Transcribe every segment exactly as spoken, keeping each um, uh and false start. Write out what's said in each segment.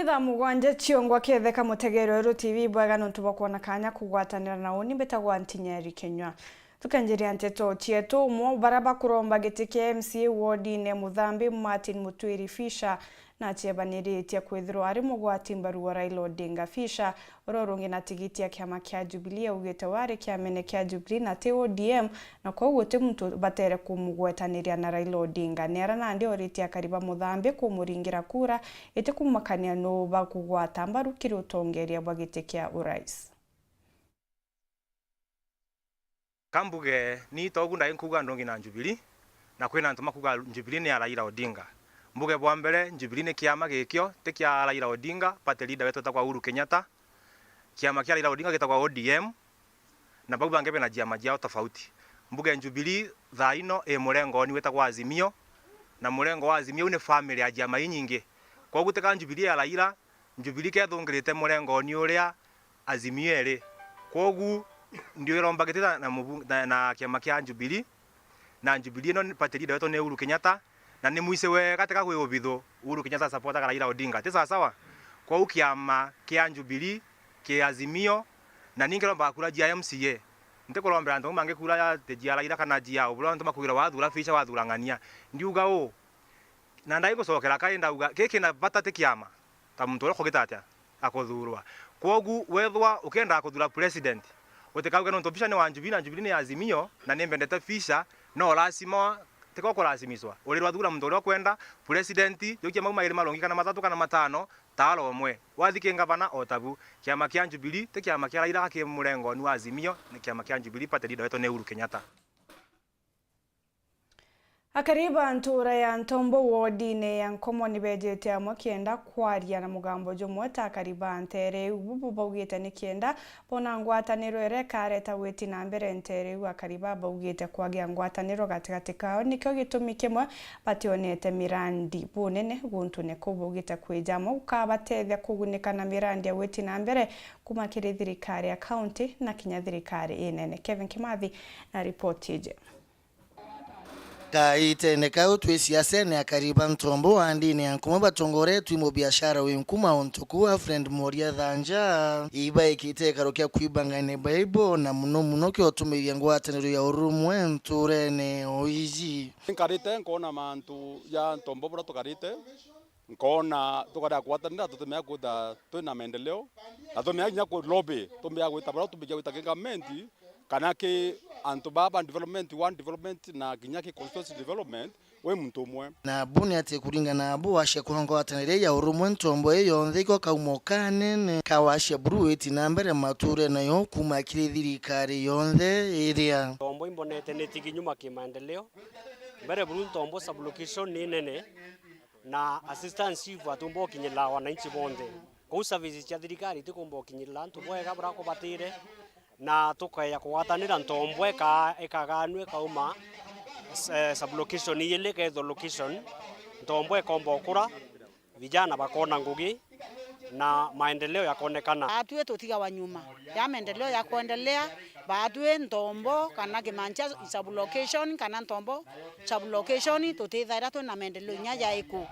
Thaa mugwanja ciongwa ketheka mutegeri weru T V bwega nontu bwa kwona kanya kugwatanira na uni mbitagwa Ntinyeri Kinyua. Tukenjiria nteto cietu, umwe baria bakuromba giti kia M C A wodine Muthambi Martin Mutwiri Fisher nachebaniritie kwithirwa ari mugwati mbaru wa Raila Odinga. Fisher uria urungi na tigiti ya kiama kia Jubilee augite we ari kiamene kia Jubilee na ti O D M, na kwou guti muntu batere kumugwetaniria na Raila Odinga. Ni aria nandi oritie akari ba Muthambi kumuringira kura iti kumakania nuu bakugwata mbaru kiri utongeria bwa giti kia urais. Ka mbuge ni togu ndai nkuuga ndungi na Jubilee, na kwina antu makuuga Jubilee ni ya Raila Odinga. Mbuge bwa mbere, Jubilee ni kiama gikio, ti kia Raila Odinga, party leader wetu etagwa Uhuru Kenyatta. Kiama kia Raila Odinga gitagwa O D M, na bau bangi bena ciama ciao tofauti. Mbuge Jubilee thaa ino i murengoni witagwa Azimio, na murengo wa Azimio u ni family ya ciama inyingi. Kwogu tika Jubilee ya Raila, Jubilee kethungirite murengoni uria Azimio iri. Kwogu ndiwiromba giti na, na, mubu- na, na kiama kia Jubilee, na Jubilee ino ni party leader wetu ni Uhuru Kenyatta, na ni mwise wega tika kwi ubithu Uhuru Kenyatta supportaga Raila Odinga. Ti sawasawa? Kwogu kiama kia Jubilee ki Azimio, na ningi rombaga kura cia M C A. Ntikurombera antu bau bangi kura ya, ati cia Raila kana cia u, buria antu bakugira wathura Fisher wathura ng'ania. Ndiuga uu, na ndai gucokera kari ndauga, giki na bata ti kiama, ta muntu uria ukugita atia akuthurwa. Kwogu wethwa ukiendaga kuthura president, utikauge nontu Fisher ni wa Jubilee na Jubilee ni ya Azimio na nimbendete Fisher, no lazima tika ukulazimiswa. Urirwa thura muntu uria ukwenda president, jukia mau mairi marungi kana matatu kana matano, taara umwe. Wathi ki ngavana o tabu. Kiama kia Jubilee ti kiama kia Raila, ki murengoni wa Azimio, ni kiama kia Jubilee, party leader wetu ni Uhuru Kenyatta. Akari ba ntuura ya Ntombo wodine ya Nkomo ni bejete amwe kienda kwaria na mugambo jumwe ta akari ba nteere iu. Bubu baugite ni kienda bona ngwataniro iria ikareta gwiti na mbere nteere iu. Akari ba baugite kwagia ngwataniro gatigati kao nikio gitumi kimwe bationete mirandi bunene guntune kuu. Baugite kwija amwe gukabatethia kugunika na mirandi ya gwiti na mbere kuma kiri thirikari ya kaunti na kinya thirikari inene. Kevin Kimathi na ripoti iji. Kaitene kau twi siasene, akari ba Ntombo wa ndini ya Nkomo batongoretwi mubiashara wi nkuma untu kuu Alfred Moria Thanja ibaikite ikaro kia kwibangania Bible na muno muno kiotumiria ngwataniro ya urumwe nturene o iji. Nkarite nkona mantu ja Ntombo buria tukarite, nkona tukarega kugwatanira tutimenya kwithira twina maendeleo, na tumenya kinya ku lobby, tumbia gwita baria tumbikia gwita ki government, kana ki antu baa ba development one development na kinya ki constituency development wi muntu umwe. Na bu ni ati kuringana na bu wacia kwa ngwataniro ya urumwe Ntombo i yonthe iko kaumo kanene ka wacia buru witi na mbere mature nayo kuma kiri thirikari yonthe iria. Ntombo imbonete ni tigi nyuma ki maendeleo. Mbere buru Ntombo sub-location ni nene, na assistance chief atumba ukinyirira wananchi bonthe. Kou services cia thirikari itikumba ukinyirira antu bwega buria kubatire, na tukaeja kugwatanira Ntombo ika-, ikaganua ikauma, eh, sub-location iili ikethwa location, Ntombo ikomba ukura, vijana bakona ngugi, na maendeleo yakonekana. Atue tutigawa nyuma ya maendeleo ya kuendelea. Baatwi Ntombo kana Kimanchia sub-location kana Ntombo sub-location tutithaira twina maendeleo inya jaiku.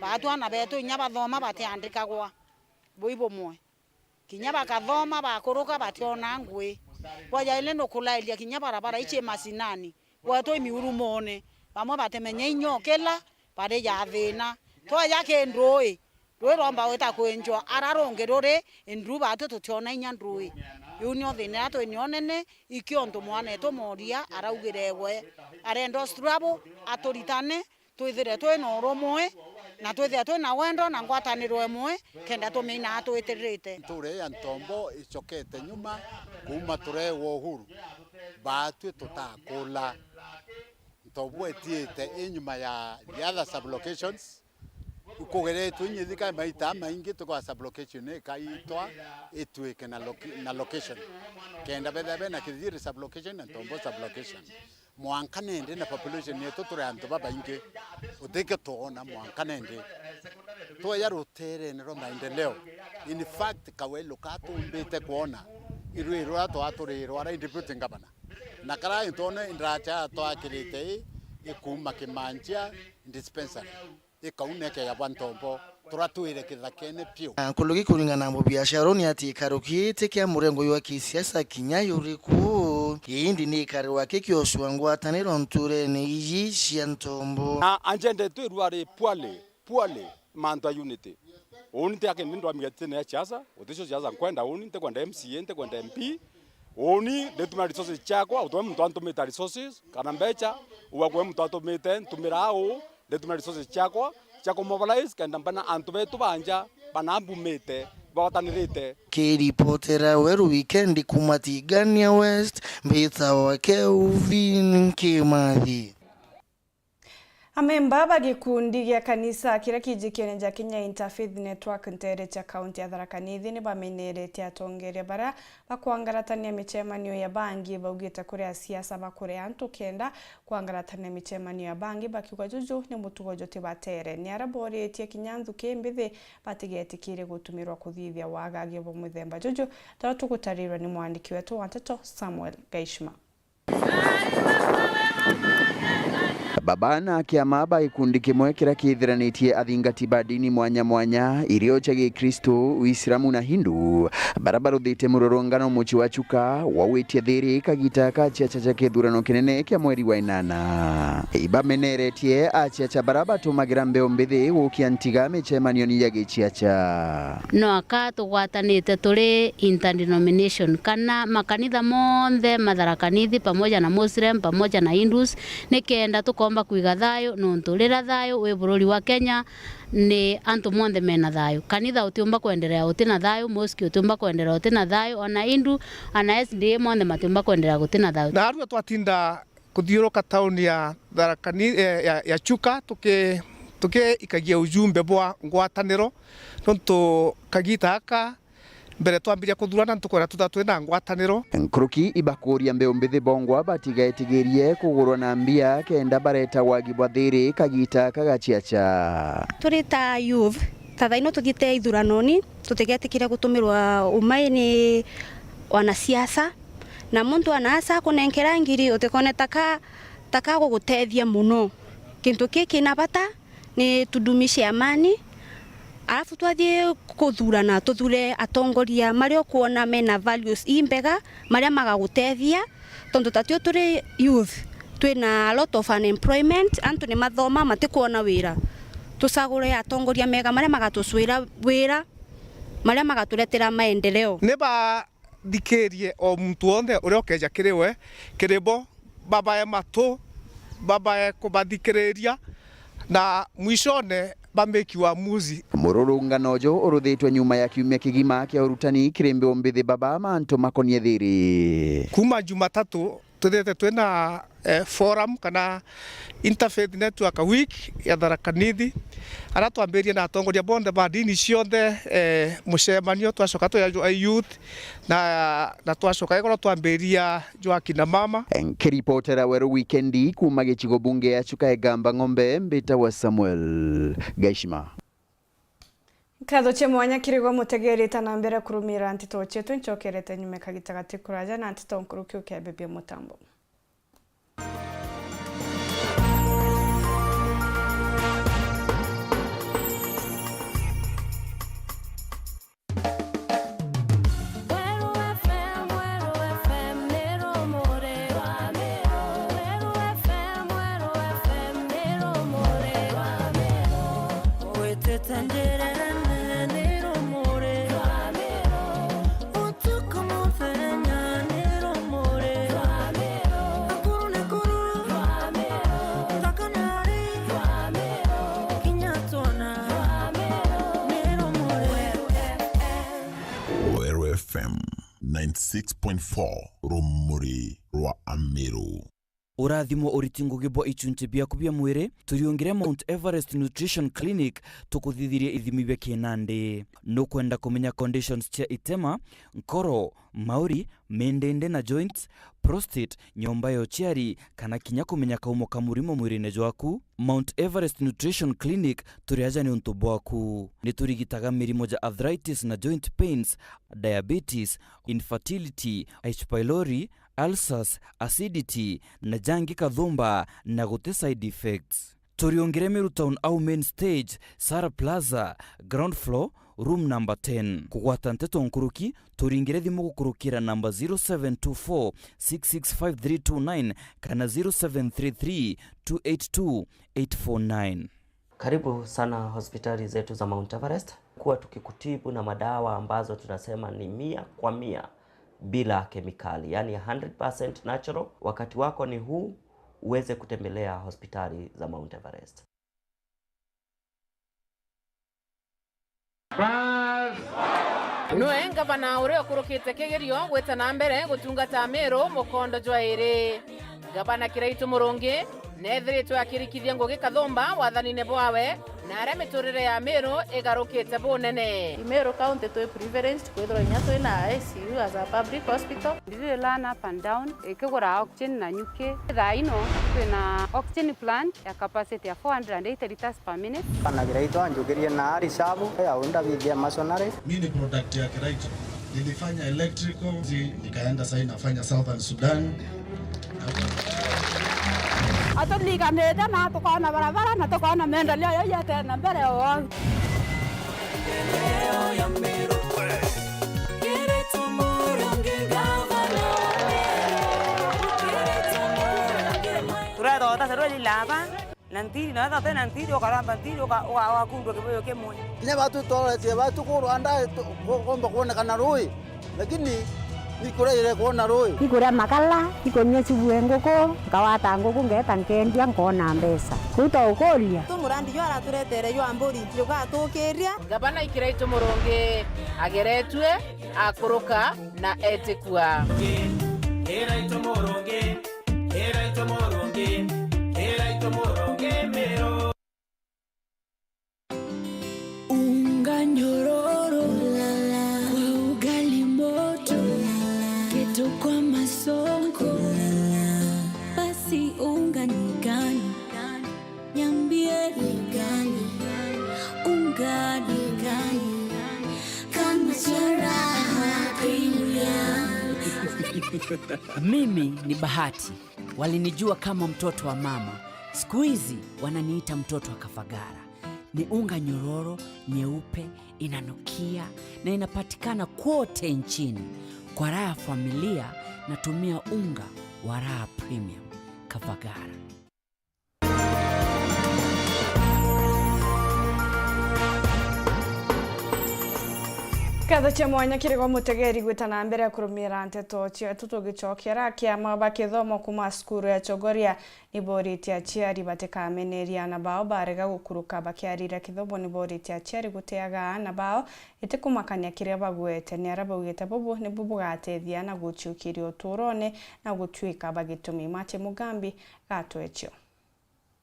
Baatwi ana betu inya bathoma batiandikagwa bui bumwe. Kinya bakathoma bakuruka bationa ngui. Bwajaile nukulairia kinya barabara ici macinani. Gwetu i miurumone, bamwe batimenya inya ukila, bari ja thina. Tweja ki ndui, ndui romba gwita kwinjwa, ara rungi ruri, indru batu tutiona inya ndui. Iu nio thina iria twi nio nene, ikio untu mwanetu Moria araugire we arenda struggle, aturitane, twithire twina urumwe, na twithire twina wendo na ngwataniro imwe, kenda tumiina twitirite. Ntuura ya Ntombo icokete nyuma kuuma tureegwa uhuru. Baatwi tutakula. Ntombo itiite i nyuma ya the other sub-locations. Ikugeretwe inya ithika maita maingi tukwa sub-location ikaitwa itwike na loca-, na location. Kenda betha bena Kithiri sub-location na Ntombo sub-location. Mwanka nende na population yetu turi antu babaingi, utikio twona mwanka nende. Tweja ruterene rwa maendeleo. In fact, Kawelo katumbite kwona irwi rura twaturirwa ara deputy governor. Na kara intone indracha twakirite i, ikuma Kimanchia dispensary. Ikau neke ya bwa ntombo, turatwire kithakene piu. Na nkuruki kuringana na mubiashara uu ni ati ikaruki ti kia murengo jwa kisiasa kinya juriku, indi ni ikarwa ki kiocua ngwataniro nturene iji cia ntombo. Na agenda yetu irwari pwale, pwale mantu ya unity. Uuni ti akindi ndwamia tene ya siasa, uticio siasa nkwenda uuni, ntikwenda M C A, ntikwenda M P. Uuni nditumira resources ciakwa, utwe muntu antumite resources, kana mbecha, ugakwe muntu atumite, ntumira au, nditumira resources ciakwa cia kumobilize, kenda mbana antu betu ba nja, bana mbumite, bawatanirite. Kiripotera Weru Weekend kuuma Tigania West, mbitawa Kelvin Kimathi. Amemba ba gikundi gia kanisa kiria kijikiene ja Kenya Interfaith Network nteere cia kaunti ya Tharaka Nithi ni bameneretie atongeria baria bakwangaratania micemanio ya bangi, baugite kuri asiasa bakure antu kenda kwangaratania micemanio ya bangi, bakiuga juju ni mutugo jutibatere. Ni aria boritie kinya nthuki mbithi batigetikire gutumirwa kuthithia wagagia bwa muthemba juju, taria tugutarirwa ni mwandiki wetu wa nteto Samuel Gaishima. Baba na kiama ba gikundi kimwe kiria kithiranitie athingati ba ndini mwanya mwanya, irio cia Gikristu, Uislamu na Hindu, baria baruthite mururungano mucii wa Chuka, wauitie thiri kagita ka ciaca cia kithurano kinene kia mweri wa inana. Ibameneretie aciaca baria batumagira mbeu mbithi gukia ntiga micemanioni ya giciaca. No aka tugwatanite turi interdenomination, kana makanitha monthe ma Tharaka Nithi, pamoja na Muslim, pamoja na Hindus, nikenda tukomba kwiga thayu, nontu riria thayu wi bururi wa Kenya, ni antu monthe mena thayu. Kanitha utiumba kwenderea uti na thayu, mosque utiumba kwenderea uti na thayu, ona Hindu, ona S D A monthe matiumba kwenderea guti na thayu. Na arua twatinda kuthiuruka tauni ya Tharaka Ni-, eh, ya, ya Chuka, tuki-, tukiikagia ujumbe bwa ngwataniro, nontu kagita gaka mbere twambiria kuthurana, ntukwenda twithirwa twina ngwataniro. Nkuruki ibakuria mbeu mbithi bongwa batigaetigirie kugurwa na mbia kenda bareta wagi bwa thiri kagita kagaciaca. Turi ta youth, ta thaino tuthiite ithuranoni, tutigetikire gutumirwa umai ni wanasiasa. Na muntu anaasa akunenkera ngiri, utikone taka, taka gugutethia muno. Kintu kii kina bata ni tudumishe amani, alafu twathii kuthurana, tuthure atongoria maria ukwona mena values imbega, maria magagutethia, tontu tatio turi youth, twina a lot of unemployment, antu ni mathoma matikwona wira. Tucagure atongoria mega maria magatucwira wira, maria magaturetera maendeleo. Ni bathikirie o muntu wonthe uria ukeja kiri we, kiri bo, babae matu, babae kubathikiriria, na mwishone ba make uamuzi. Mururungano uju uruthitwe nyuma ya kiumia kigima kia urutani kiri mbeu mbithi baba mantu makonie thiri. Kuuma Jumatatu, twithite twina, eh, forum kana Interfaith Network Week ya Tharaka Nithi, aria twambiririe na atongoria bonthe ba ndini cionthe, eh, mucemanio, twacoka twa youth, na, na twacoka ikorwo twambiriria jwa kina mama. Nkiripotera Weru Wikendi kuuma gicigo bunge ya Chuka Igamba Ng'ombe, mbitagwa Samuel Gaishima. Nkatho cia mwanya kiri gwe mutegerite na mbere kurumira nteto cietu, ncokerete nyuma kagita gati kuraja na nteto nkuruki ukebebia mutambo. Weru F M, Weru F M, ni rumuri rwa miru. Weru F M, Weru F M, ni rumuri rwa miru. Witite njirene, ni rumuri rwa miru. Utuku muthenya, ni rumuri rwa miru. Akuru ni kuru rwa miru. Nthaka na ari rwa miru. Kinya twana rwa miru, ni rumuri. Weru F M ninety six point four, rumuri rwa Amiru. Urathimwo uriti ngugi bwa ichunchi biaku bia mwiri, turiungire Mount Everest Nutrition Clinic, tukuthithirie ithimi bia kinandi. Nukwenda kumenya conditions cia itema, nkoro, mauri, mindindi na joints, prostate, nyomba ya uciari, kana kinya kumenya kaumo ka murimo mwirine jwaku? Mount Everest Nutrition Clinic turi aja niuntu bwaku. Niturigitaga mirimo ja arthritis na joint pains, diabetes, infertility, H. pylori, ulcers, acidity, na jangi kathumba, na guti side effects. Turiungire Meru Town au main stage, Sara Plaza, ground floor, room number ten. Kugwata nteto nkuruki, turingire thimu gukurukira namba zero seven two four six six five three two nine kana zero seven three three two eight two eight four nine. Karibu sana hospitali zetu za Mount Everest. Kuwa tukikutibu na madawa ambazo tunasema ni mia kwa mia bila kemikali, yani hundred percent natural. Wakati wako ni huu, uweze kutembelea hospitali za Mount Everest. Bas. Nwe ngavana uria ukurukite kigerio gwita na mbere gutungata Amiru mukondo jwa iri. Gavana Kiraitu Murungi neethiritwe akirikithia ngugi kathumba wathanine bwawe, na aria miturire ya Amiru igarukite bunene. Meru County twi privileged kwithirwa inya twi na I C U as a public hospital. Ndiri learn up and down, ikigura oxygen na nyuki. Thaa ino twina oxygen plant ya capacity ya four hundred and eighty liters per minute. Bana Kiraitu anjukirie na ari sabu ya unda bithia masonary. Mi ni product ya Kiraitu. Nilifanya electrical, zi-, nikaenda sai nafanya Southern Sudan. Aturiganite na tukona barabara na tukona maendeleo yaiete na mbere o. Turetha utasarua lilaba. Na ntiri, na wethira utina ntiri, ukaramba ntiri, uka-, uka-, ugakundwa kibuyu kimwe. Kinya batu tworetie batu ku Rwanda, tu-, ku-, kumba kwonekana rui, lakini ni kuria irekwona rui. Ikuria makara, ikunyua cibue nguku, nkawata nguku, ngeeta nkendia, nkona mbeca. Kuu twaukuria. Tu murandi jwa araturetere jwa mburi, jugatukiria. Gavana Kiraitu Murungi ageretue, akuruka na etikua. Kiraitu Murungi. Kiraitu Murungi, Kiraitu Murungi Meru. Unga nyororo kwa ugali moto, kitu kwa masonko. Basi unga ni gani? Niambie ni gani? Unga ni gani? Kama jeraha premium. Mimi ni Bahati. Walinijua kama mtoto wa mama. Siku hizi wananiita mtoto wa Kafagara. Ni unga nyororo, nyeupe, inanukia na inapatikana kwote nchini. Kwa raha ya familia, natumia unga wa Raha Premium. Kafagara. Nkatho cia mwanya kiri gwa mutegeri gwita na mbere ya kurumira nteto cietu. Tugicokera, kiama ba kithomo kuma cukuru ya Chogoria ni boritie aciari batikamenerie aana bao barega gukuruka bakiarira kithomo. Ni boritie aciari guteaga aana bao, iti kumakania kiria bagwete. Ni aria baugite bubu nibu bugatethia na guciukiria uturone na gutuika ba gitumi. Martin Mugambi gatwecio.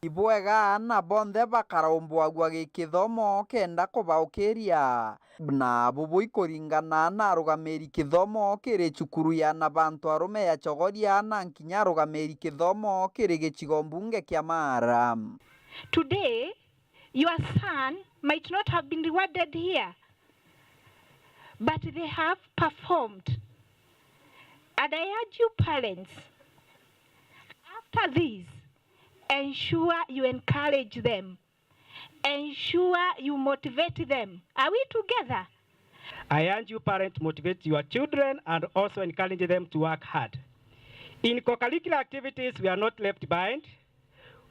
Ibwega aana bonthe bakaromboagua gikithomo kenda kubaukiria. Na bubu ikuringana na arugamiri kithomo kiri cukuru ya na bantu arume ya Chogoria na nkinya arugamiri kithomo kiri gicigo mbunge kia Mara. Today, your son might not have been rewarded here, but they have performed. And I urge you parents, after this, ensure you encourage them. Ensure you motivate them. Are we together? I urge you parents to motivate your children and also encourage them to work hard. In co-curricular activities, we are not left behind.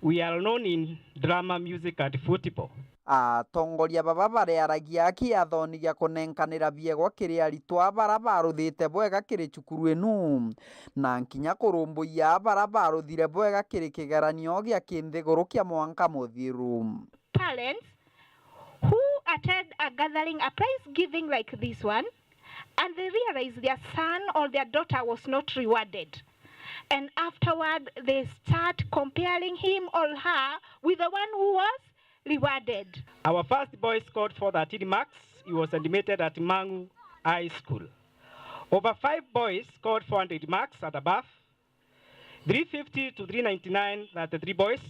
We are known in drama, music and football. Atongoria baba barearagia kiathoni gia kunenkanira biegwa kiri aritwa bara baruthite bwega kiri cukuru inu. Na nkinya kurumbuia bara baruthire bwega kiri kigeranio gia kinthiguru kia mwanka muthiru. Parents who attend a gathering, a prize giving like this one, and they realize their son or their daughter was not rewarded. And afterward, they start comparing him or her with the one who was rewarded. Our first boy scored four thirteen marks. He was admitted at Mang'u High School. Over five boys scored four hundred marks and above. Three fifty to three ninety-nine, thirty-three boys.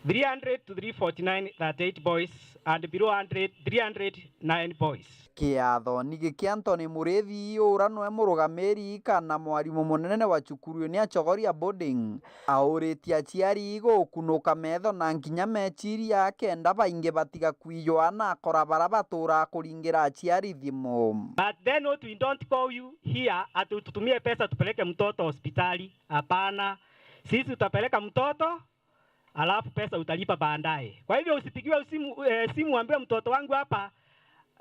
Three hundred to three forty-nine, thirty-eight boys, and below hundred, three hundred nine boys. Kiathoni giki Anthony Murithi, ura nwe murugamiri kana mwarimu munene wa cukuru ni Achogoria Boarding, auritie aciari gukunuka metho na nginya meciria akenda baingi batiga kwijwa na akora bara baturaa kuringira aciari thimu. But then what, we don't call you here ati ututumie pesa tupeleke mtoto hospitali. Hapana. Sisi utapeleka mtoto, alafu pesa utalipa baadaye. Kwa hivyo usipigiwe simu, eh, simu uambiwe, "Mtoto wangu hapa,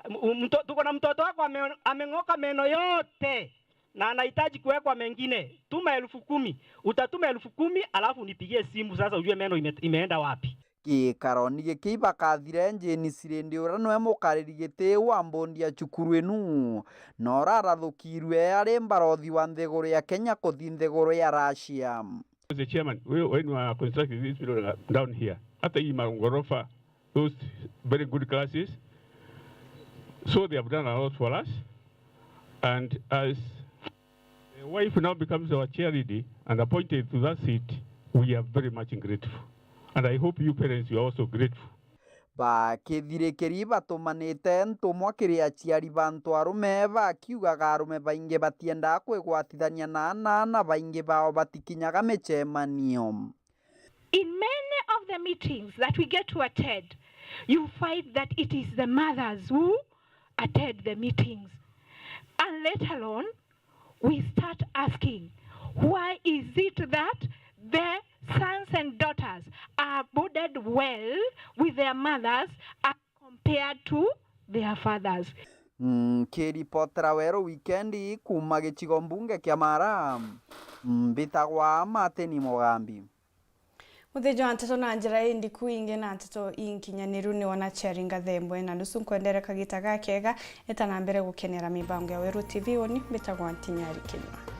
m-, mto-, tuko na mtoto wako ame-, ameng'oka meno yote na anahitaji kuwekwa mengine. Tuma elfu kumi." Utatuma elfu kumi alafu unipigie simu sasa ujue meno ime-, imeenda wapi. Gikaroni giki ibakathire Jane Sirindi, uria nwe mukariri giti wa mbondi ya cukuru inu, na urarathukirwe ari mbarothi wa nthiguru ya Kenya kuthi nthiguru ya Russia. As the chairman, we, when we are constructing this building, uh, down here, hata hii magorofa, those very good classes, so they have done a lot for us, and as the wife now becomes our chair lady and appointed to that seat, we are very much grateful, and I hope you parents, you are also grateful. Bakithirikiri batumanite ntumwa kiri aciari ba antu arume, bakiugaga arume baingi batiendaa kwigwatithania na ana, na baingi bao batikinyaga micemanio. In many of the meetings that we get to attend, you find that it is the mothers who attend the meetings. And later on, we start asking, why is it that the sons and daughters are bonded well with their mothers as compared to their fathers? Nkiripotera Weru Wikendi kuuma gicigo mbunge kia Mara, mbitagwa Martin Mugambi. Muthiji wa nteto na njira indiku ingi na nteto inkinyaniru ni wona ciaringa thaa imwe na nusu. Nkwendere kagita gakega, eta na mbere gukenera mibango ya Weru T V. Uni mbitagwa Ntinyari Kinyua.